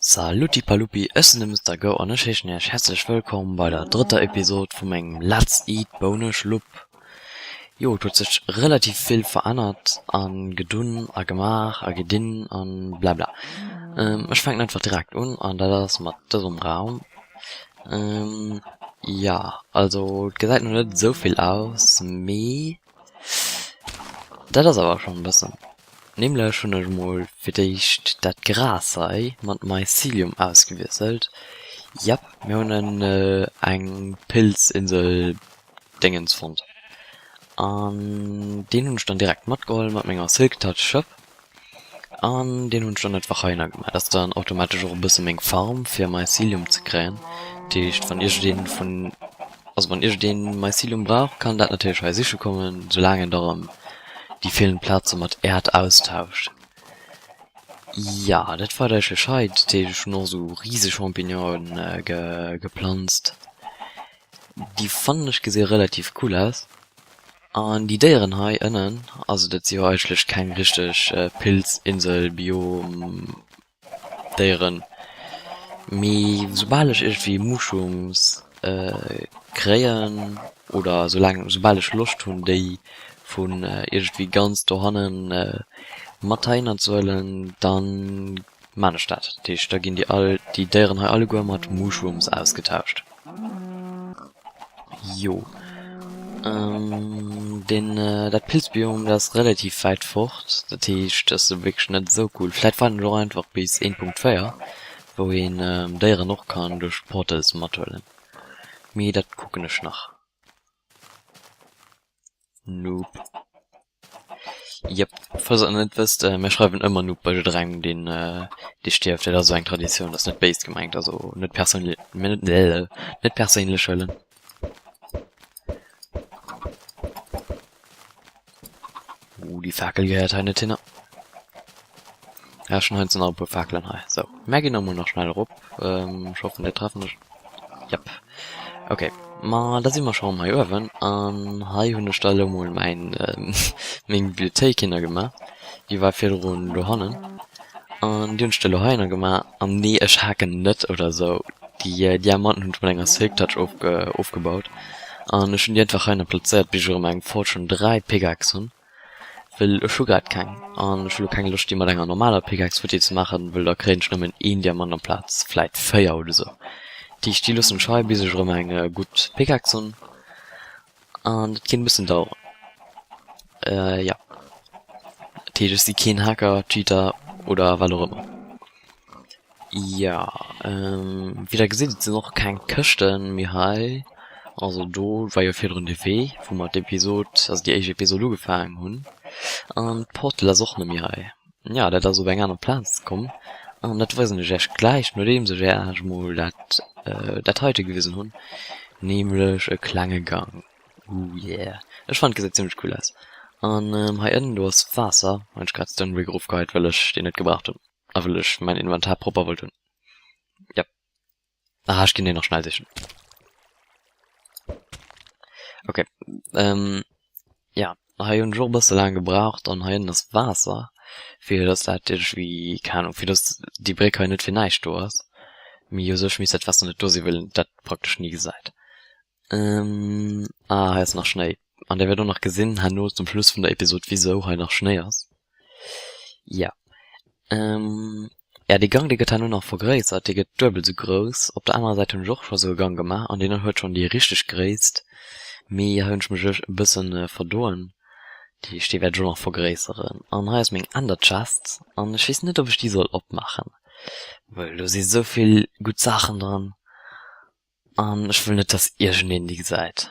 Saluti Palupi, ech sinn de Mister Go an ech heeschen iech häerzlech wëllkomm bei der drëtter Episod vu mengem Let's Eat Bouneschlupp. Jo, et huet sech relativ vill verännert an gedunn a gemaach a gedinn an blabla. Ech fänken einfach direkt un an dat ass mat dësem Raum. Jo, also et gesäit nach net esou vill aus, mee dat ass awer schonn e bëssen. Nämlech hunn ech mol fir d'éischt dat Gras hei mat Mycelium ausgewiesselt. Jep, mir hunn en eng Pilzinsel Déngens fonnt. An deen hunn ech dann direkt matgeholl mat menger Silk Touch Schëpp. An deen hunn ech dann einfach heihinner gemaach. Dat ass dann automatesch och e bësse meng Farm fir Mycelium ze kréien. Dat heescht wann iergendeen vun, also wann iergendeen Mycelium brauch, kann dat natierlech hei siche kommen, soulaang en da rëm déi feelend Plaze mat Äerd austauscht. Jo, dat war eigentlech hei. Dat heescht, ech hunn och esou rise Champignonen geplanzt. Déi fannen ech gesi relativ cool aus. An déi Déieren hei ënnen, also dat si jo eigentlech keng richteg Pilzinselbiom. Déieren, mee soubal ech iergendwéi Mushrooms kréien oder soulaang soubal ech Loscht hunn déi vun iergendwéi ganz dohannen mat heihinner ze huelen, dann maan ech dat. Dat heescht da ginn déi all déi Déieren hei alleguer mat Mushrooms ausgetauscht. Jo deen dat Pilzbiom dat ass relativ wäit fort, dat heescht ass wierklech net esou cool. Vläit waarden ech och einfach bis 1.4 wou een Déieren och kann duerch Portals mathuelen, mee dat kucken ech nach. Noob. Jep, falls der et net wësst, mir schreiwen ëmmer Noob bei jidderengem deen dee stierft. Dat ass esou eng Traditioun, dat ass net béis gemengt, also net perséinlech net perséinlech huelen. Uh, déi Fakel gehéiert hei net hinner. Ja, ech hunn heiansdo nach e puer Fakelen hei. Sou, mär ginn emol nach schnell erop. Ech hoffen, déi treffen ech. Jep. Ok, ma da si mer scho rëm hei uewen. An hei hunn ech da elo mol mäin, meng Bibliothéik hinner gemaach. Déi war virdrun dohannen. An déi hunn ech da elo heihinner gemaach. An nee, ech haken net oder sou. Déi Diamanten hunn ech mat enger Silk Touch ofgebaut. An ech hunn déi einfach heihinner plazéiert, bis ech erëm eng Fortune 3 Pickaxe hunn. Well ech hu grad keng an ech hu lo keng Loscht déi mat enger normaler Pickaxe futti ze maachen, wëll da kréien ech nëmmen een Diamant amplaz vläit 4 oder sou. Dat heescht déi loossen ech hei bis ech erëm eng gutt Pickaxe hunn an dat kéint e bëssen daueren. Jo, dat heescht ech si keen Hacker, Cheater oder wat och ëmmer. Jo, wéi der gesitt, et sinn och keng Këschten méi hei. Also do war jo virdrun de Wee, wou mer d'Episod, also déi éischt Episod ugefaangen hunn. An d'Portal ass och net méi hei. Jo, dat ass op eng aner Plaz komm. An dat weisen ech iech gläich, nodeems ech iech emol dat, dat heite gewisen hunn, nämlech e klenge Gang. Ooh yeah. Ech fannen et gesäit zimmlech cool aus. An hei ënnen, do ass Waasser. Hunn ech grad Stone Brick erofgeheit, well ech deen net gebraucht hunn. A well ech mäin Inventar propper wollt hunn. Jep. Ah, ech ginn deen nach schnell sichen. Okay. Ähm, ja, hei hunn ech och e bësse laang gebraucht an hei ënnen ass Waasser, fir dass dat iergendwéi, keng Ahnung, fir dass déi Bréck hei net fir näischt do ass. Mee u sech misst dat Waasser net do sinn, well een dat praktesch ni gesäit. Ähm, ah, hei ass nach Schnéi. An der wäert och nach gesinn herno zum Schluss vun der Episod, wisou hei nach Schnéi ass. Ja. Ähm, ja, dee Gang, dee gëtt herno nach vergréissert, dee gëtt duebel esou grouss. Op der anerer Säit hunn ech och scho sou e Gang gemaach an deen huet schonn déi richteg Gréisst. Mee hei hunn ech mech e bëssen verdoen. Dat heescht, dee wäert ech och nach vergréisseren. An hei ass meng Ender Chest an ech weess net, ob ech déi soll opmaachen, well do si sou vill gutt Saachen dran. An ech wëll net, dass iergendeen déi gesäit.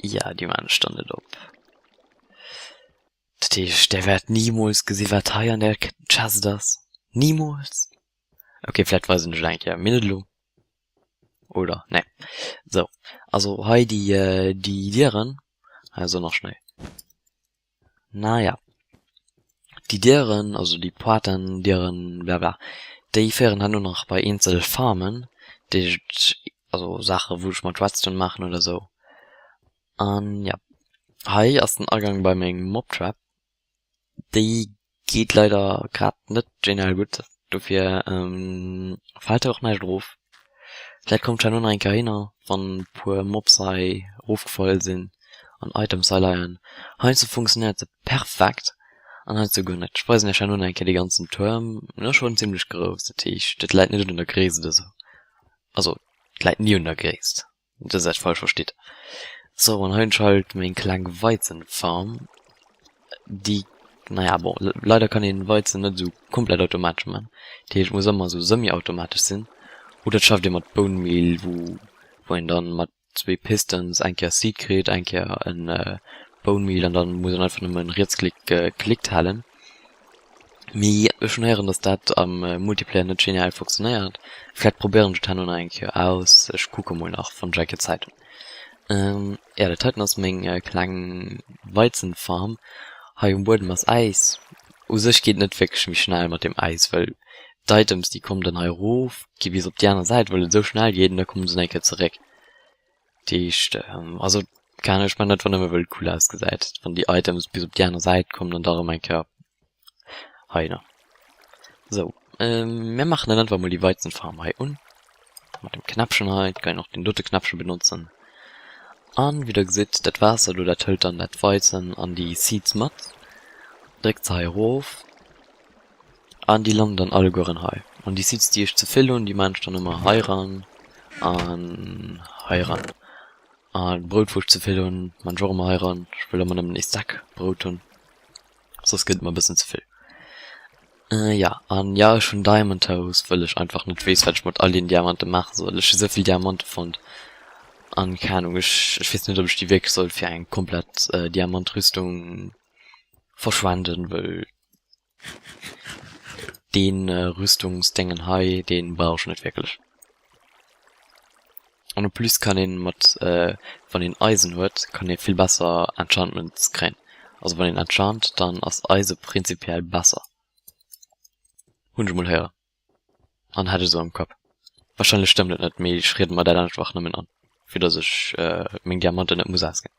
Ja, déi maan ech dann net op. Dat heescht, där wäert nimools gesi wat hei an där Chest ass. Nimools! Ok, vläit weisen ech et eng Kéier, mee net elo. Oder? Nee. Sou, also hei déi, déi Dieren. Hei ass och nach Schnéi. Naja, déi Dieren, also déi Poarten, Dieren, blabla, déi féieren herno nach bei eenzel Farmen, déi ech, also Saache wou ech mat Redstone maachen oder sou. An jo, hei ass den Agang bei meng Mobtrap. Déi geet leider grad net genial gutt. Dofir fält hei och näischt erof. Vläit kommt ech herno nach eng Kéier hinner, wann e puer Mobs hei erofgefall sinn an Items hei leien. Heiansdo funktionéiert se perfekt an heiansdo guer net. Ech weisen iech herno nach eng Kéier dee ganzen Tuerm. En ass schonn zimmlech grouss, dat heescht et läit net un der Gréisst oder sou. Also et läit ni un der Gréisst. Net dass der dat falsch verstitt. Sou, an hei hunn ech halt meng kleng Weizenfarm, déi, naja bon, leider kann een Weizen net esou komplett automatesch man, dat heescht et muss ëmmer esou semi-automatesch sinn, oder et schafft ee mat Bone Meal, wou wou een dann mat zwee Pistons eng Kéier Seed kritt, eng Kéier en Bone Meal an dann muss een einfach nëmmen Rietsklick geklickt halen. Mee ech hunn héieren, dass dat am Multiplayer net genial funktionéiert. Vläit probéieren ech et herno nach eng Kéier aus. Ech kucke mol nach, wann ech eng Kéier Zäit hunn. Jo, dat heiten ass meng kleng Weizenfarm. Hei um Buedem ass Äis. U sech geet et net wierklech méi schnell mat dem Äis, well d'Items déi kommen dann hei erof, gi bis op déi aner Säit, well et esou schnell geet, an da kommen se nach eng Kéier zeréck. Dat heescht, also keng Ahnung, ech man dat einfach nëmme wëll et cool ausgesäit, wann déi Items bis op déi aner Säit kommen an da rëm eng Kéier heihinner. Sou, mir maachen dann einfach mol déi Weizenfarm hei un, mat dem Knäppchen hei, et kann een och deen dote Knäppche benotzen. An wéi der gesitt, dat Waasser do, dat hëlt dann dat Weizen an déi Seeds mat, dréckt se hei erof. An déi landen dann allegueren hei. An déi Seeds déi ech ze vill hunn, déi maan ech dann ëmmer hei ran an hei ran. An d'Brout wou ech ze vill hunn, maan ech och ëmmer hei ran. Ech wëll ëmmer nëmmen ee Stack Brout hunn, soss gëtt et mer e bëssen ze vill. Jo, an jo ech hunn Diamond Hoes, wëll ech einfach net weess wat ech mat all den Diamante maache soll. Ech hu souvill Diamante fonnt an keng Ahnung, ech ech weess net ob ech déi wierklech soll fir eng komplett Diamantrüstung verschwenden, wëll Deen Rüstungsdengen hei, deen brauch ech net wierklech. An en plus kann een mat, wann een Eisen huet, kann ee vill besser Enchantments kréien. Also wann een enchant, dann ass Eise prinzipiell besser. Hunn ech emol héieren. An hat ech esou am Kapp. Wahrscheinlech stëmmt et net, mee ech rieden mer dat einfach nëmmen an, fir dass ech meng Diamanten net muss ausginn.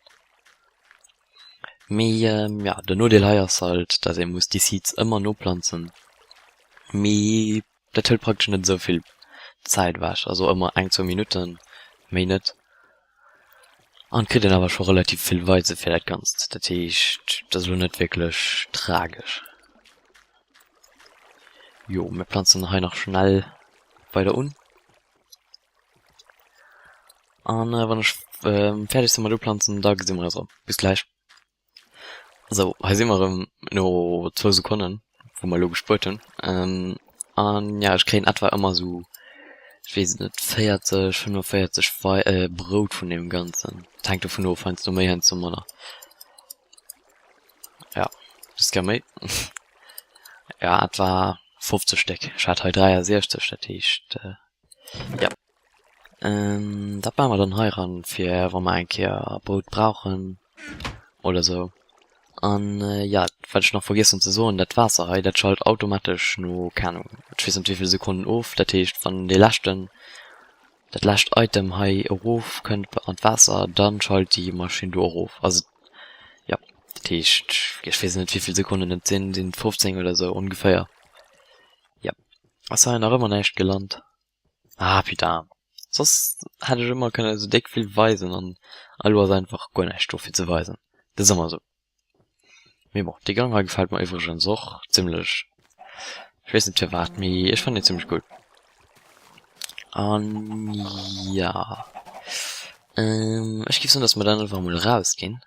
Mee jo, den Nodeel hei ass halt, dass ee muss déi Seeds ëmmer noplanzen, mee dat hëlt praktesch net esou vill Zäit ewech, also ëmmer eng, zwou Minutten, méi net. An kritt een awer scho relativ vill Weize fir dat Ganzt, dat heescht, dat ass elo net wierklech tragesch. Jo, mir planzen hei nach schnell weider un. An äh, wann ech äh, fäerdeg sinn mat uplanzen, da gesi mer eis erëm. Bis gläich. Sou, hei si mer erëm no zwou Sekonnen, wou mer elo gespuert hunn. Ähm, an ja, ech kréien etwa ëmmer sou, ech weess et net, 40, 45 Wei äh, Brout vun deem Ganzen. Et hänkt dovun of, heiansdo méi, heiansdo manner. Ja, just gär méi. Ja, etwa 50 Stéck. Ech hat hei 63, dat heescht, äh, ja. Ähm, dat maache mer dann hei ran, fir wa mer eng Kéier Brout brauchen oder sou. An äh, ja, wat ech nach vergiess hunn ze soen, dat Waasser hei, dat schalt automatesch no, keng Ahnung, ech weess net wéi vill Sekonnen of. Dat heescht, wann dee leschten, dat lescht Item hei erof kënnt an d'Waasser, dann schalt déi Maschinn do erof. Also ja, dat heescht, ech weess net wéivill Sekonnen et sinn, sinn et 15 oder sou ongeféier. Ja, ass hei nach ëmmer näischt gelant. Ah putain, soss hätt ech ëmmer kënne sou déck vill weisen an elo ass einfach guer näischt do fir ze weisen. Dat ass ëmmer sou. Mee bon, dee Gang hei gefält mer iwwregens och zimmlech. Ech weess net firwat, mee ech fannen deen zimmlech cool. An ja, ech géif soen, dass mer dann einfach emol erausginn.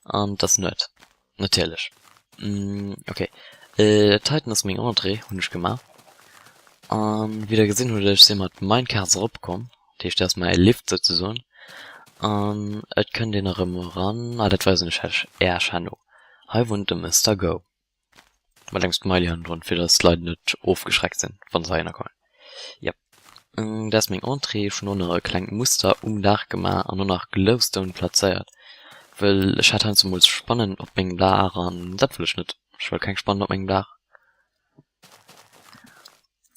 An et ass Nuet, natierlech. Ok, dat heiten ass meng Entrée, hunn ech gemaach. An wéi der gesinn hutt, ech si mat Minecarts eropkomm. Dat heescht, dat ass mäi Lift souzesoen. An et kënnt een erëm eran. Ah, dat weisen ech iech Äerch herno. Hei wunnt de Mister Go. Mat engem Smiley hannendrun, fir dass d'Leit net ofgeschreckt sinn, wa se heihinner kommen. Jep, dat ass meng Entrée. Ech hunn och nach e klengt Muster um Daach gemaach an och nach Glowstone plazéiert, wëll ech hat heiansdo mol Spannen op mengem Daach an dat wëll ech net. Ech wëll keng Spannen op mengem Daach.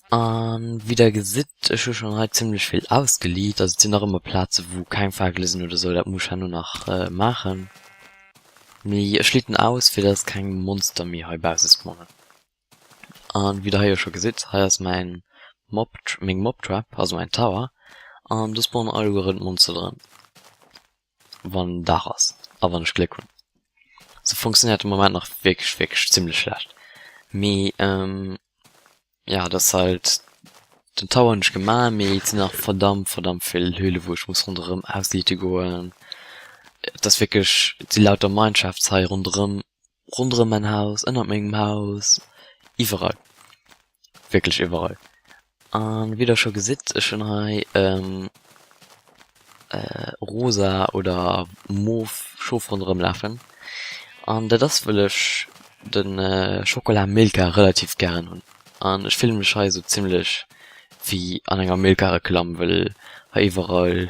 An wéi der gesitt, ech hu schonn hei zimlech vill ausgeliit, also et sinn nach ëmmer Plaze wou keng Fakele sinn oder sou, dat muss ech herno nach maachen. Mee ech liiten aus fir dass keng Monster méi hei bausse spawnen. An wéi der hei jo scho gesitt, hei ass mäin Mob, meng Mob Trap, also mäin Tower, an do spawnen allegueren d'Monster dran, wann Dag ass a wann ech Gléck hunn. Se funktionéiert de Moment nach wierklech, wierklech zimlech schlecht, mee ja, dat ass halt, den Tower hunn ech gemaach, mee et sinn nach verdammt, verdammt vill Höhle wou ech muss ronderëm ausliite goen. Et ass wierklech, et si lauter Mineshafts hei ronderëm Ronderëm mäin Haus, ënnert mengem Haus, iwwerall, wierklech iwwerall. An wéi der scho gesitt, ech hunn hei rosa oder mof Schof ronderëm lafen. An dat ass wëll ech de Chocolat Milka relativ gären hunn. An ech fillen mech hei esou zimlech wéi an enger Milka-Reklamm, wëll hei iwwerall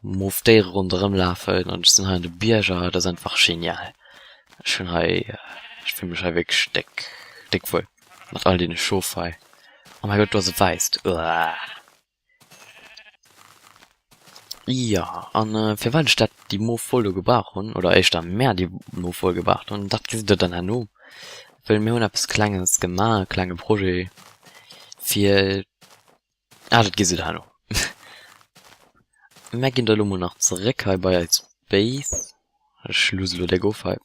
mof Déiere ronderëm lafen an ech sinn hei an de Bierger, dat ass einfach genial. Ech hunn hei, ech fillen mech hei wierklech déck, déck wuel mat all deene Schof hei. Oh mäi Gott, do ass e wäisst, uah. Jo, an firwat ech dat, déi mof Woll do gebraucht hunn, oder éischter mär déi mof Woll gebraucht hunn, dat gesitt der dann herno, well mir hunn eppes Klenges gemaach, e klenge Projet fir, ah, dat gesitt der herno. Mär ginn da lo mol nach zeréck hei bei eis Base. Ech luusse lo déck of hei.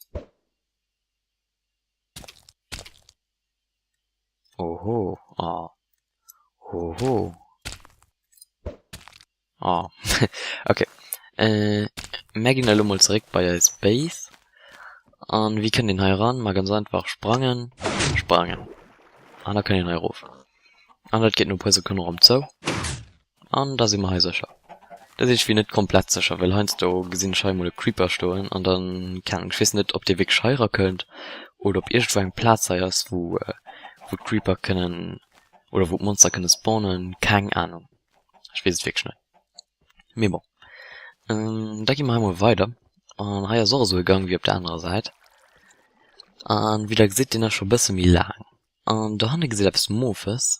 Oho, oh. Hoho. Oh. Okay. Äh, mär ginn da lo mol zeréck bei eis Base. An wéi kënnt een hei eran? Ma ganz einfach sprangen, sprangen. An da kënnt een hei erof. An dat geet no e puer Sekonnen erëm zou. An da si mer hei sécher. Dat heescht, ech wier net komplett sécher, well heiansdo gesinn ech hei emol e Creeper stoen an dann, keng Ahnung, ech weess net, ob dee wierklech hei erakënnt oder ob iergendwou eng Plaz hei ass, wou wou d'Creeper kënnen oder wou d'Monster kënne spawnen, keng Ahnung, ech weess et wierklech net. Mee bon, da gi mer hei emol weider an hei ass och esou e Gang wéi op der anerer Säit an wéi der gesitt, deen ass scho e bësse méi laang an dohanne gesitt eppes Mofes.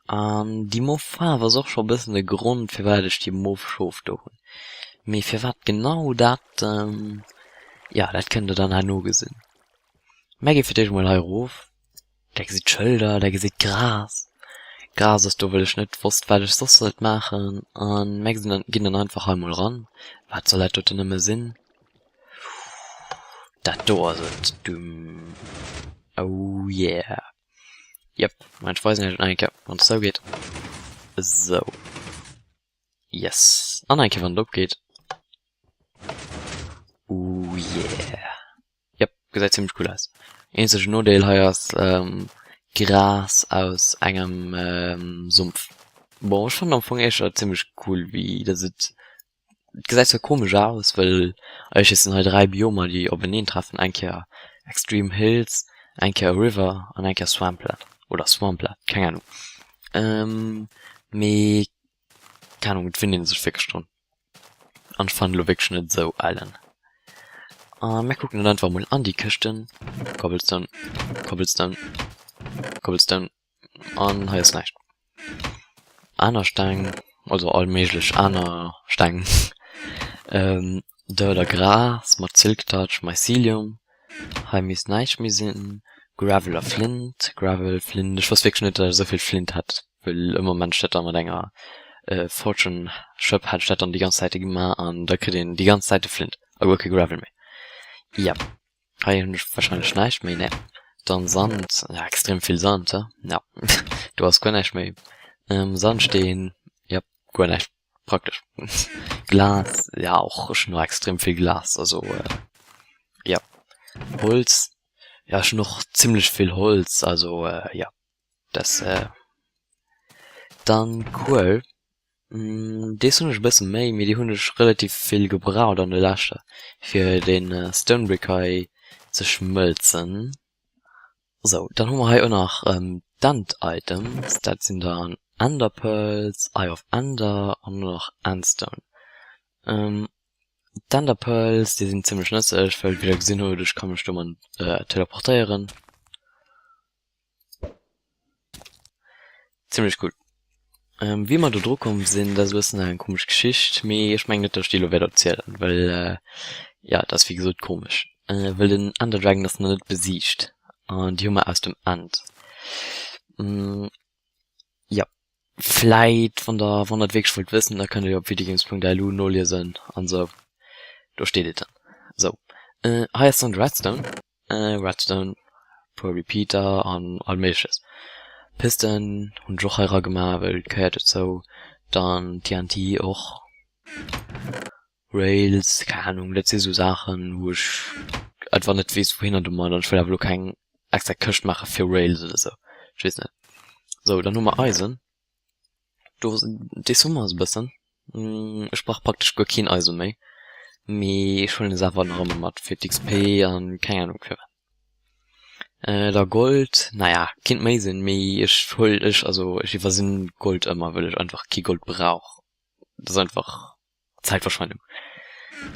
An déi mof Faarf ass och scho bëssen de Grond firwat ech déi mof Schof do hunn. Mee firwat genau dat, jo dat kënnt der dann herno gesinn. Mär gi fir d'éischt mol hei erof, der gesitt Schëlder, der gesitt Gras. Gras ass do wëll ech net wosst wat ech soss sollt maachen an mär gesinn dann ginn dann einfach hei mol ran. Wat soll dat doten nëmme sinn? Dat do ass et, dumm, oh yeah. Yep, Moment, ech weisen iech et nach eng Kéier, wann et zougeet. Esou. Yes. An nach eng Kéier, wann et opgeet. Ooh yeah. Yep, gesäit zimmlech cool aus. Eenzegen Nodeel hei ass Gras aus engem Sumpf. Bon, ech fannen am Fong éischter zimmlech cool, wéi dass et Et gesäit zwar komesch aus, well eigentlech sinn hei 3 Biomer déi openeen treffen, eng Kéier Extreme Hills, eng Kéier River an eng Kéier Swampland oder Swampland, keng Ahnung. Mee keng Ahnung, et winnt een sech wierklech drun an ech fannen elo wierklech net esou ellen. A mir kucken dann einfach mol an déi Këschten, Cobblestone, Cobblestone, Cobblestone. An hei ass näischt. Aner Steng, also all méiglech aner Steng. Ähm, Dirt a Gras mat Silk Touch, Mycelium. Hei misst näischt méi sinn. Gravel a Flint, Gravel, Flint. Ech wosst wierklech net, datt ech esou vill Flint hätt, well ëmmer maan ech dat da mat enger Fortune Schëpp hat ech dat dann déi ganz Zäite gemaach an da kritt een déi ganz Zäit de Flint a guer kee Gravel méi. Yep. Hei hunn ech wahrscheinlech näischt méi, ne. Dann Sand, ja extrem vill Sand, he, ja do ass guer näischt méi. Sandsteen, jep, guer näischt, praktesch. Glas, ja och ech hunn och extrem vill Glas, also ja. Holz, ja ech hunn och zimlech vill Holz, also ja dat. Dann Kuel, Dees hunn ech e bësse méi, mee déi hunn ech relativ vill gebraucht an der leschter fir den Stonebrick hei ze schmëlzen. Sou, dann hu mer hei och nach d'End Items, dat sinn dann Ender Pearls, Eye of Ender an och nach Endstone. D'Ender Pearls, déi sinn zimmlech nëtzlech, well wéi der gesinn hutt, ech ka mech domat teleportéieren. Zimmlech cool. Wéi mer do dru komm sinn, dat ass e bëssen eng komesch Geschicht, mee ech mengen net, datt ech déi elo wäert erzielen, well jo, dat ass wéi gesot komesch, well den Ender Dragon ass nach net besiegt. An déi hu mer aus dem End. Jo, vläit wann der wann der et wierklech wollt wëssen, da kënnt der jo op videogames.lu noliesen an esou, do steet et dann. Sou, hei ass dann de Redstone, Redstone, puer Repeater an all méigleches. Pisten hunn ech och hei era gemaach, well et gehéiert dozou. Dann TNT och. Rails, keng Ahnung, dat si sou Saachen wou ech einfach net weess wouhinner domat an ech wëll awer elo keng extra Këscht maache fir Rails oder sou, ech weess net. Sou, dann hu mer Eisen, do dees hu mer se e bëssen, ech brauch praktesch guer keen Eisen méi, mee ech huelen es awer nach ëmmer mat fir d'XP an keng Ahnung firwat. Da Gold, naja kinnt méi sinn, mee ech huel ech also ech iwwersinn Gold ëmmer wëll ech einfach kee Gold brauch, dat ass einfach Zäitverschwendung.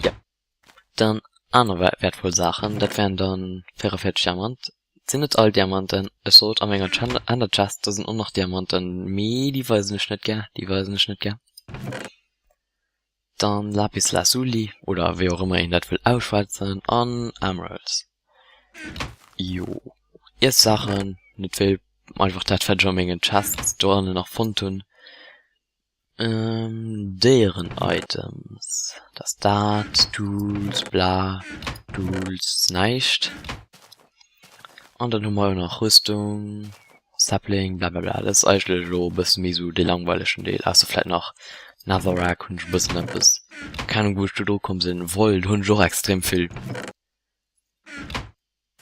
Jo. Dann aner wäertvoll Saachen, dat wären dann 44 Diamant. Et sinn net all Diamanten, ech sot a menger Ender Chest, do sinn och nach Diamanten, mee déi weisen ech net gär, déi weisen ech net gär. Dann Lapis Lazuli, oder wéi och ëmmer een dat wëll ausschwätzen, an Emeralds. Jo, Iessaachen, net vill, einfach dat wat ech a mengen Chests dohannen nach fonnt hunn. Déieren-Items, dat ass dat, Tools, bla, Tools, näischt. An dann hu mer jo nach Rüstung, Sapling, blablabla. Dat ass eigentlech elo e bësse méi esou dee langweilegen Deel, ausser vläit nach Netherrack hunn ech e bëssen eppes, keng Ahnung wou ech do dru komm sinn. Woll hunn ech och extrem vill.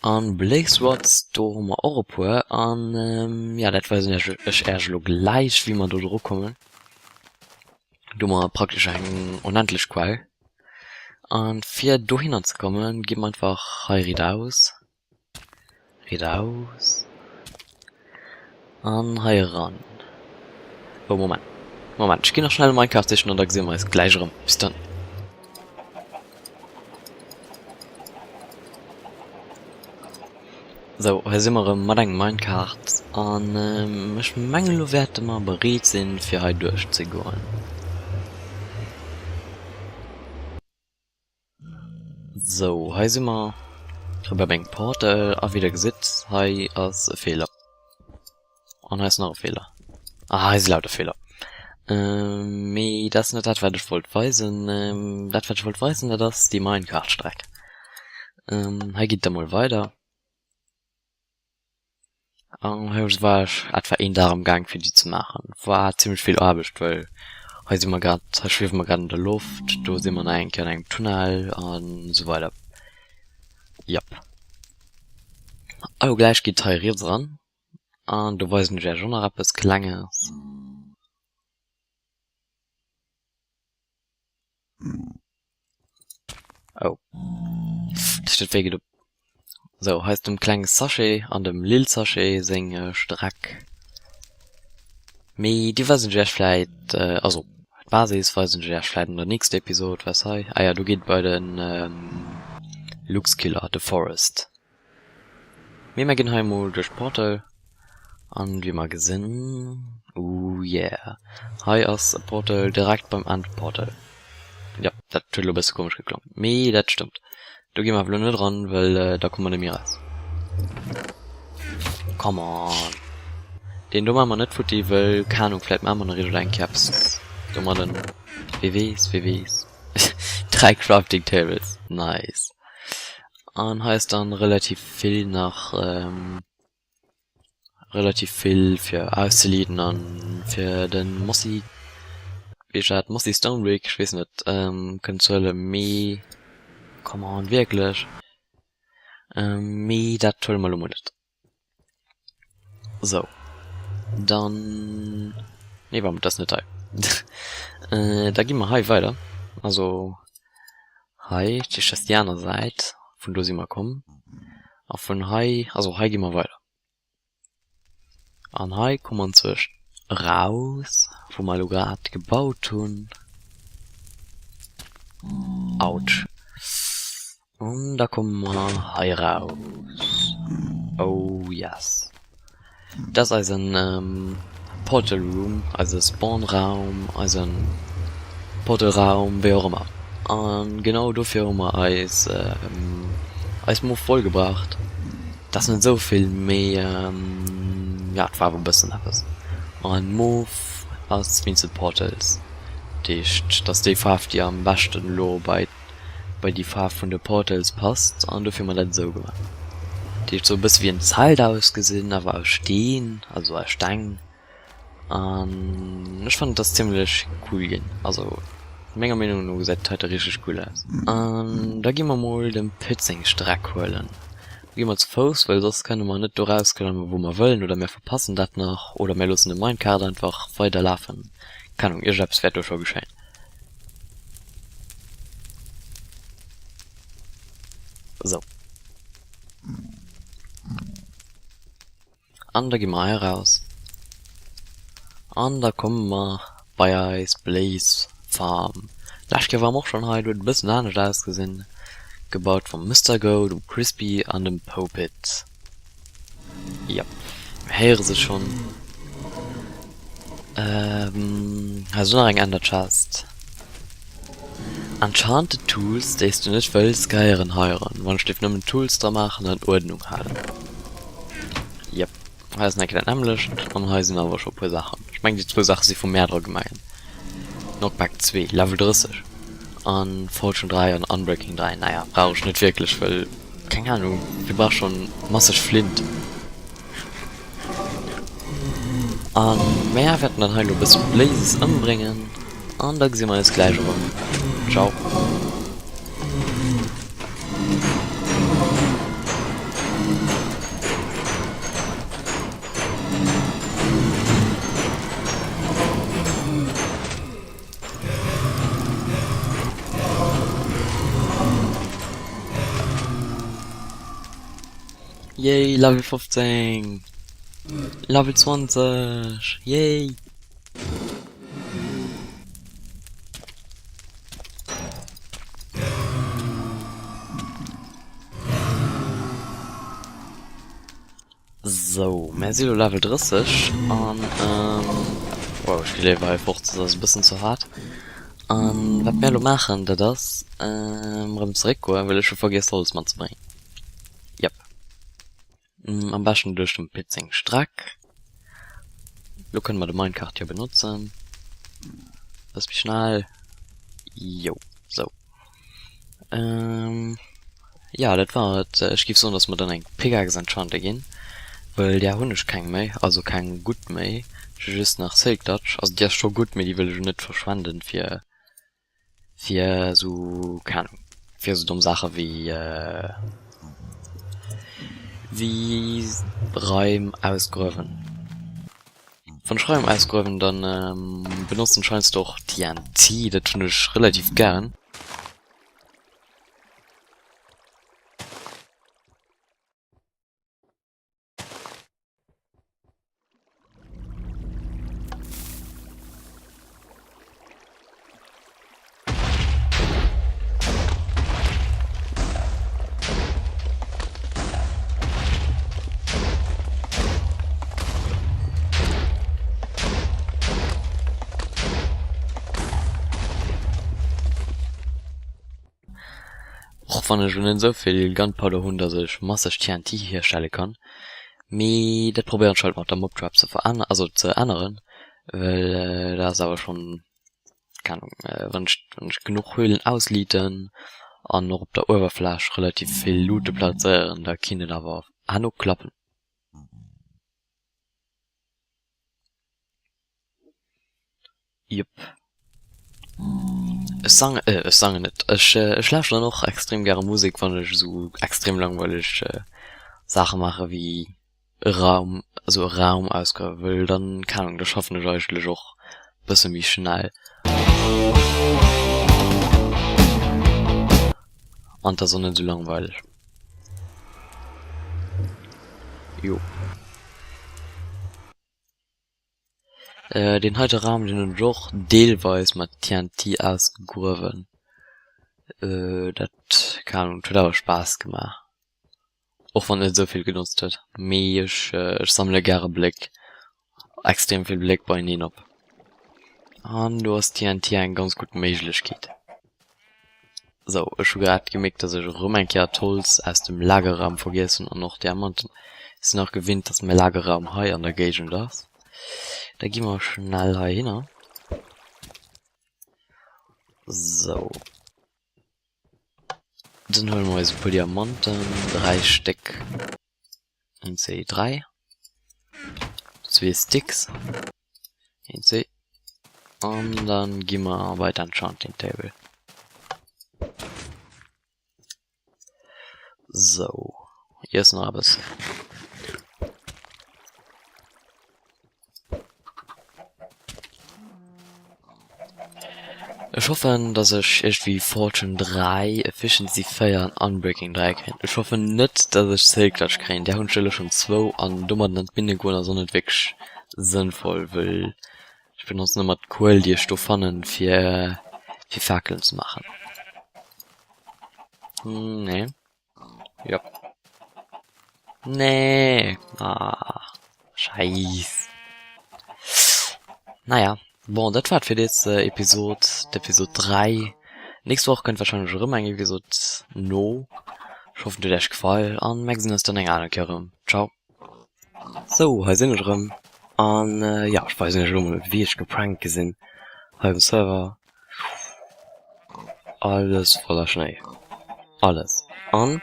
An Blaze Rods, do hu mer och e puer. An ja, dat weisen ech Äech elo gläich, wéi mer do dru kommen. Do hu mer praktesch eng onendlech Quell. An fir dohinner ze kommen, gi mer einfach hei ridaus, ridaus an hei eran. Oh, Moment, Moment, ech ginn nach schnell e Minecart sichen an da gesi mer eis gläich erëm. Bis dann. Sou, hei si mer erëm mat engem Minecart an ech mengen elo wäerte mer bereet sinn fir hei duerch ze goen. Sou, hei si mer erëm bei mengem Portal a wéi der gesitt, hei ass e Feeler. An hei ass nach e Feeler. Ah, hei si lauter Feeler. Mee dat ass net dat, wat ech wollt weisen. Dat, wat ech wollt weisen, dat ass déi Minecart-Streck. Hei geet et da mol weider. An hei war ech etwa een Dag am Gaang, fir déi ze maachen. War zimmlech vill Aarbecht, well hei si mer grad, hei schwiewe mer grad an der Loft, do si mer nach eng Kéier an engem Tunnel an esou weider. Jop. Elo gläich geet hei riets eran. An do weisen ech Iech och nach eppes Klenges. Oh. Dat huet wéi gedoen. Sou, hei ass dem klenge Sachet an dem Lil Sachet seng Streck. Mee déi weisen ech Iech vläit, also d'Basis weisen ech Iech vläit an der nächster Episod. Wat ass hei? Ah jo, do geet et bei de Luxkiller, de Forest. Mee mer ginn hei emol duerch d'Portal an wéi mer gesinn, ooh yeah, hei ass e Portal direkt beim Endportal. Jo, dat huet elo e bësse komesch geklongen, mee dat stëmmt. Do gi mer awer elo net eran, well da komme mer net méi eraus. Come on! Deen do maache mer net futti, well, keng Ahnung, vläit maache mer nach iergendeng Kéier eppes domadden. Wie weess, wie weess. 3 Crafting Tables, nice. An hei ass dann relativ vill nach relativ vill fir auszelieden an fir den Mossy, wéi heescht dat, Mossy Stone Brick, ech weess net, kënnen ze huelen, mee come on, wierklech? Mee dat huele mer elo mol net. Sou, dann, nee warm, dat ass net hei. Da gi mer hei weider, also hei, dat heescht dat ass déi aner Säit, vun do si mer komm, a vun hei, also hei gi mer weider. An hei komme mer anzwëscht eraus, wou mer elo grad gebaut hunn. Autsch. An da komme mer hei eraus. Oh yes. Dat ass eisen Portal Room, eise Spawn-Raum, eisen Portal-Raum, wéi och ëmmer. An genau dofir hu mer eis eis Moof voll gebraucht. Dat ass net esou vill, mee jo, et war awer e bëssen eppes. An Mof ass wéinst de Portals. Dat heescht, dat ass déi Faarf, déi am beschten elo bei bei déi Faarf vun de Portals passt an dofir hu mer dat esou gemaach. Dat heescht, sou e bësse wéi en Zelt ausgesinn, awer aus Steen, also aus Steng. An ech fannen et ass zimmlech cool ginn. Also menger Meenung no gesäit dat heite richteg cool aus. An da gi mer mol dem Pit seng Streck huelen. Do gi mer zu Fouss, well soss kënne mer net do rausklammen wou mer wëllen oder mir verpassen dat nach oder mir loossen de Minecart einfach weider lafen. Keng Ahnung, iergendeppes wäert do scho geschéien. Sou. An da gi mer hei eraus. An da komme mer bei eis Blaze Farm. Lescht Kéier ware mer och schonn hei, do huet et e bëssen anescht ausgesinn. Gebaut vum Mister Go, dem Crispy an dem Popit. Jep, mir héiere se schonn. Hei ass och nach eng Ender Chest. Enchanted Tools, déi s du net wëlls, gehéieren heieren. Wann ech dierf nëmmen Tools dra maachen an Uerdnung halen. Jep, hei ass nach eng Kéier dat nämmlecht an hei sinn awer scho puer Saachen. Ech mengen déi zwou Saache si vum Mär dra gemaach ginn. Knockback 2, Level 30 an Fortune 3 an Unbreaking 3. Naja, brauch ech net wierklech, wëll, keng Ahnung, wie brauch schonn masseg Flint? An mär wäerten dann hei elo e bësse Blazes ëmbréngen an da gesi mer eis gläich erëm. Ciao. Yay, Level 15! Level 20! Yay! Sou, mär si lo Level 30 an ähm, wow, ech gleewen hei fort, dat ass e bëssen ze haart. An wat mär lo maachen, dat ass ähm, erëm zeréck goen, well ech hu vergiess Holz matzebréngen. Jep. Am beschten duerch dem Pit seng Streck. Lo kënne mer de Minecart jo benotzen. Bëss méi schnell. Jo, sou. Ähm, ja, dat war et. Ech géif soen, dass mer dann eng Pickaxe enchante ginn, well där hunn ech keng méi, also keng gutt méi. Ech hu just nach Silk Touch, also déi ass scho gutt, mee déi wëll ech net verschwenden fir, fir esou, keng Ahnung, fir esou domm Saache wéi, wéi Raim ausgruewen. Wann ech Raim ausgruewen, dann benotzen ech heiansdo och TNT, dat hunn ech relativ gären. Och wann ech lo net esou vill Gunpowder hunn, dass ech masseg TNT hierstelle kann, mee dat probéieren ech halt mat der Mobtrap ze veränneren, also ze änneren, well dat ass awer schonn keng Ahnung, wann ech wann ech genuch Höhlen ausliiten an och op der Uewerfläch relativ vill Luute plazéieren, da kinnt et awer herno klappen. Jupp. Ech sangen, äh, ech sangen net, ech ech lauschteren och extrem gäre Musek, wann ech esou extrem langweileg Saache maache wéi e Raum, also e Raum ausgrawe wëll, dann, keng Ahnung, da schaffen ech eigentlech och bësse méi schnell. An 't ass och net esou langweileg. Jo. Deen heite Raum, deen hunn ech och deelweis mat TNT ausgegruewen. Dat, keng Ahnung, huet awer Spaass gemaach. Och wann et net esou vill genotzt huet. Mee ech ech sammele gäre Bléck, extrem vill Bléck beieneen op. An do ass TNT eng ganz gutt Méiglechkeet. Sou, ech hu grad gemierkt, dass ech erëm eng Kéier d'Holz aus dem Lagerraum vergiess hunn an och Diamanten. Ech sinn nach gewinnt, dass mäi Lagerraum hei an der Géigend ass. Da gi mer schnell heihinner. Sou. Dann huele mer eis e puer Diamanten, 3 Stéck. 1, 2, 3. Zwee Sticks. 1, 2. An dann gi mer bei d'Enchanting Table. Sou, iess nach eppes. Ech hoffen, dass ech iergendwéi Fortune 3, Efficiency 4 an Unbreaking 3 kréien. Ech hoffen net, dass ech Silk Touch kréien, där hunn ech elo schonn zwou an domadden an d'Mine goen ass och net wierklech sënnvoll, wëll ech benotzen ëmmer d'Kuel, déi ech do fannen, fir fir Fakelen ze maachen. Nee. Jop. Nee. Ah. Scheiß. Naja. Bon, dat war et fir des äh, Episod, d'Episod 3. Nächst Woch kënnt wahrscheinlech erëm eng Episod no. Ech hoffen, et huet iech gefall an mir gesinn eis dann eng aner Kéier erëm. Ciao. Sou, hei sinn ech erëm. An äh, ja, ech weisen iech elo mol, wéi ech geprankt gi sinn hei um Server. Alles voller Schnéi. Alles. An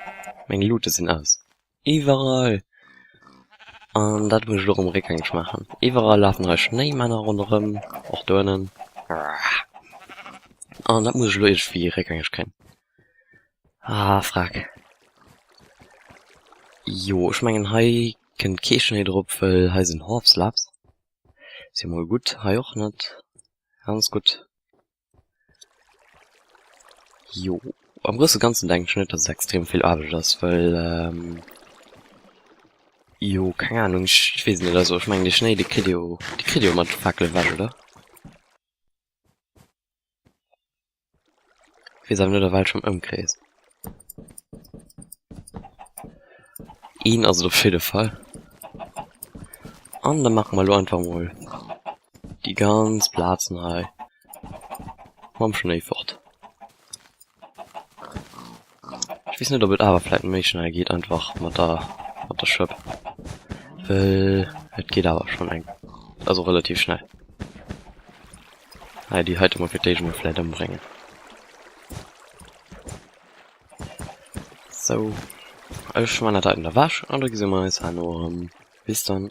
meng Luute sinn aus. Iwwerall! An dat muss ech elo erëm réckgängeg maachen. Iwwerall lafen hei Schnéimänner ronderëm, och do ënnen. An dat muss ech elo iergendwéi réckgängeg kréien. Ah, frack. Jo, ech mengen hei kënnt kee Schnéi drop, wëll hei sinn Half Slabs. Si mol gutt, hei och net. Ganz gutt. Jo, am grousse Ganzen denken ech net, dass et extrem vill Aarbecht ass, well ähm, jo, keng Ahnung, ech weess net, also ech mengen dee Schnéi, dee kritt ee jo, dee kritt ee jo mat Fakele ewech, oder? Ech weess awer net a welchem Ëmkrees. Een ass et op jidde Fall. An da maache mer elo einfach mol déi ganz Plazen hei mam Schnéi fort. Ech weess net ob et awer vläit méi schnell geet einfach mat der mat der Schëpp, well et geet awer schonn eng also relativ schnell. Hei déi heite mol fir d'éischt mol vläit ëmbréngen. Sou, ech man dat heiten ewech an da gesi mer eis herno erëm. Bis dann.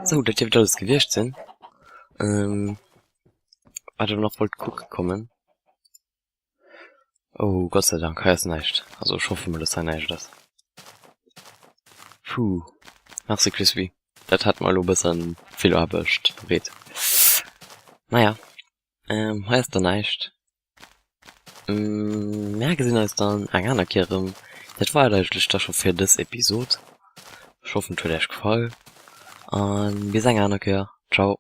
Sou, dat dierft alles gewiescht sinn. Ähm, wat ech nach wollt kucke kommen. Oh, Gott sei Dank, hei ass näischt. Also ech hoffe mol, dass hei näischt ass. Puh. Merci Crispy. Dat hat mer elo e bëssen vill Aarbecht bereet. Naja, ähm, hei ass dann näischt. Mär gesinn eis dann eng aner Kéier erëm. Dat war et eigentlech da scho fir dës Episod. Ech hoffen et huet iech gefall an bis eng aner Kéier. Ciao.